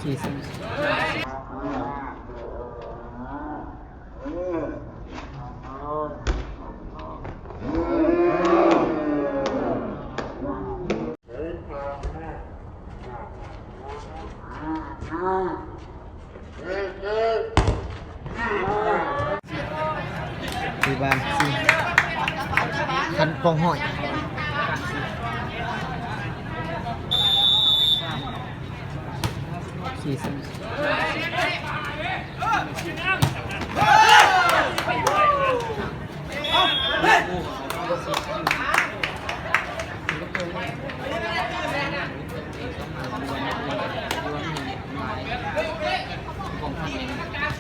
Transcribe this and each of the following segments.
ສີ່ສິບ ທີ່ບ້ານສີ່ ຄັນປອງຫ້ອຍ ສີ່ສິບ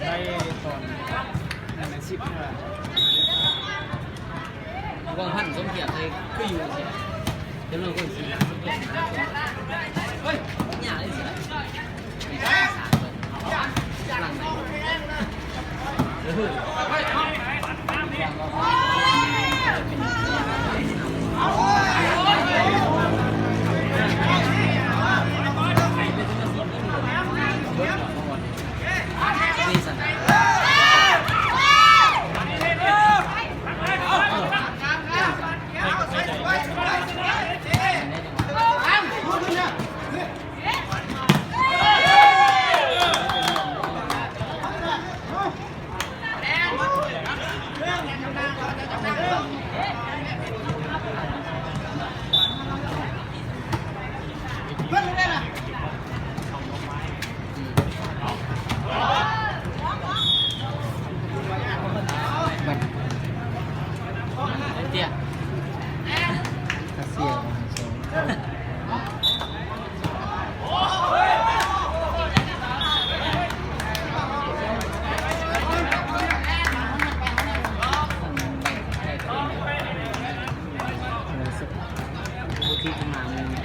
ໄດ້ຕອນນັ້ນແຫຼະ ສິບ ກອງພັນສົມກຽດເລີຍ ຄືຢູ່ຈັ່ງຊີ້ ຈຳນວນຄົນສີ່ສິບ ເຮີ້ຍ ຍາກເລີຍຊິ ຫຼັງໄໝ ເອີ.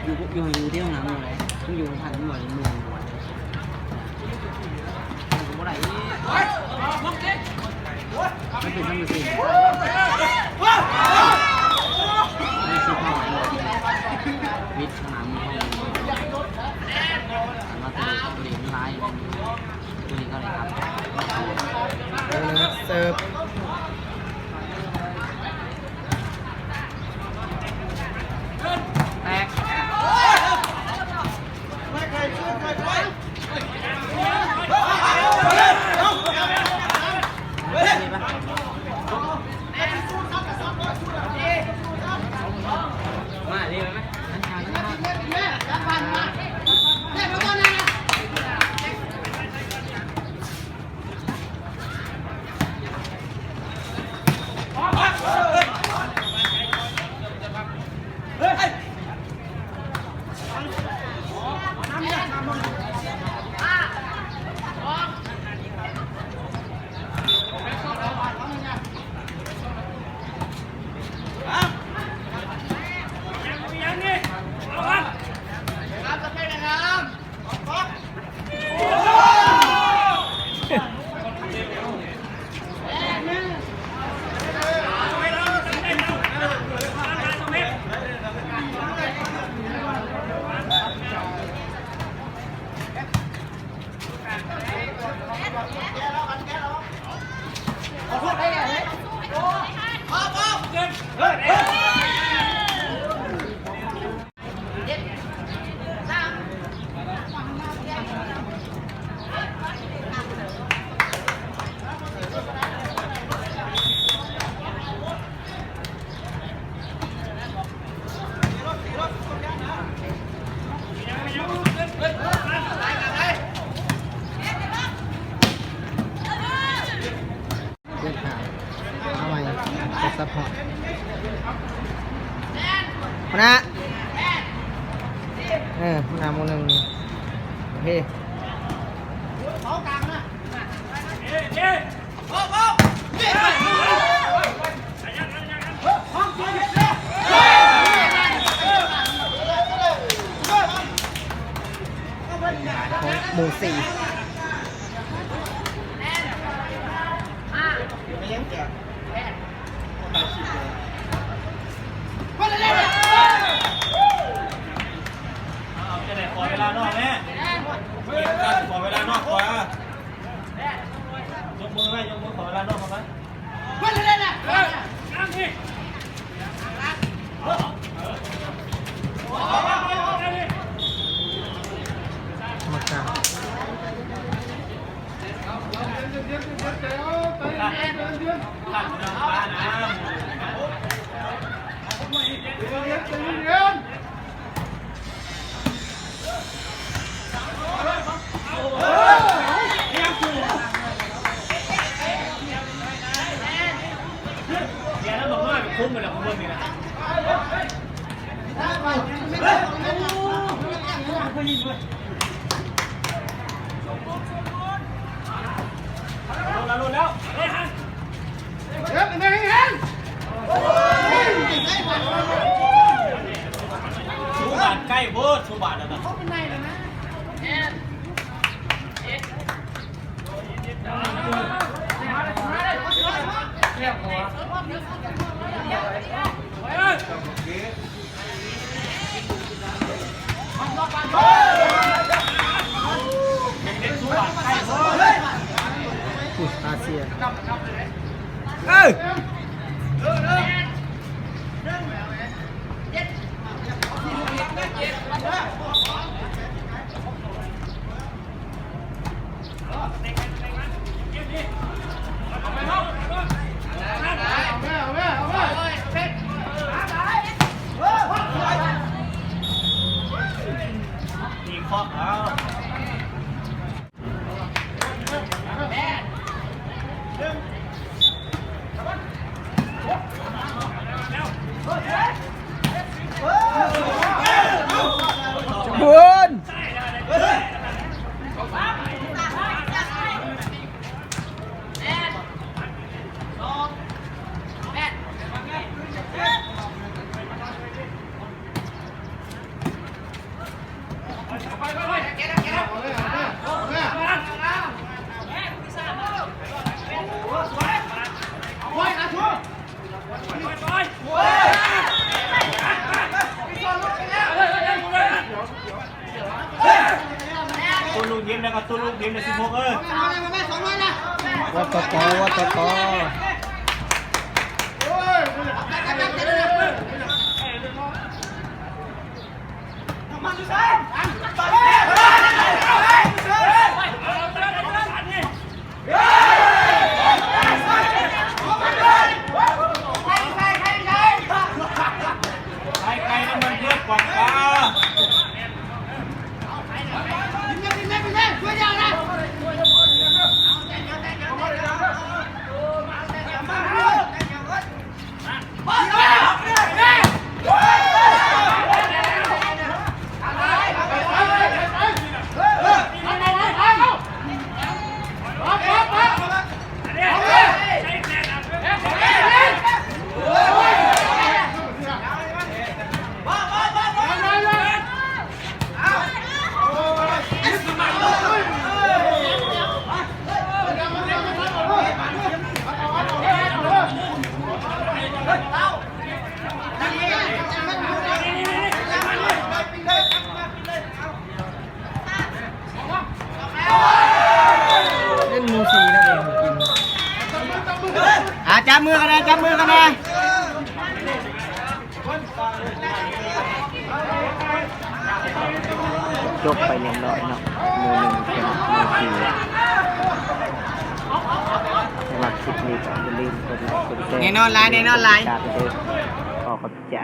ຢູ່ ຢູ່ ຢູ່ທີ່ຫ້ອງນ້ຳໝູ່ໃດ ມັນຢູ່ທາງໜ່ວຍໝູ່ ມັນກໍບໍ່ໄດ້ອີກ ມັນເປັນຊັ້ນຈັ່ງຊີ້ ມັນຊິເຂົ້າໃນໝູ່ ວິດຫ້ອງນ້ຳໝູ່ ມາເຕີນຫຼາຍ ເສີບ ແຕກ ມາເລີຍໄໝ? ເຈັດຫ້າ ເອົາໃໝ່ ໂທລະສັບຮອດ ຫົວໜ້າ ເອີ ຫົວໜ້າໝູ່ໜຶ່ງ ໂອເຄ. ຂອງໝູ່ສີ່ ເອົາ ຈະໄດ້ຂໍເວລານ້ອງແດ່. ເກັບກັນຂໍ ลดแล้ว ลดแล้ว ชูบาดใกล้โพด ชูบาดนั่นน่ะ อาเซียน เอ้ย ตู้ลูกทีมนะครับ ตู้ลูกทีมในสิบหก เออ วตต วตต เล่นหมู่สี่นะเด็กหมู่กิน อ่า จับมือกันนะ จับมือกันนะ จบไปเรียบร้อยเนาะ หมู่หนึ่ง ชนะ หมู่สี่ สำหรับคลิปนี้ก็อย่าลืมกดไลค์ กดแชร์ แน่นอนหลาย แน่นอนหลาย ติดตามด้วย ขอขอบใจ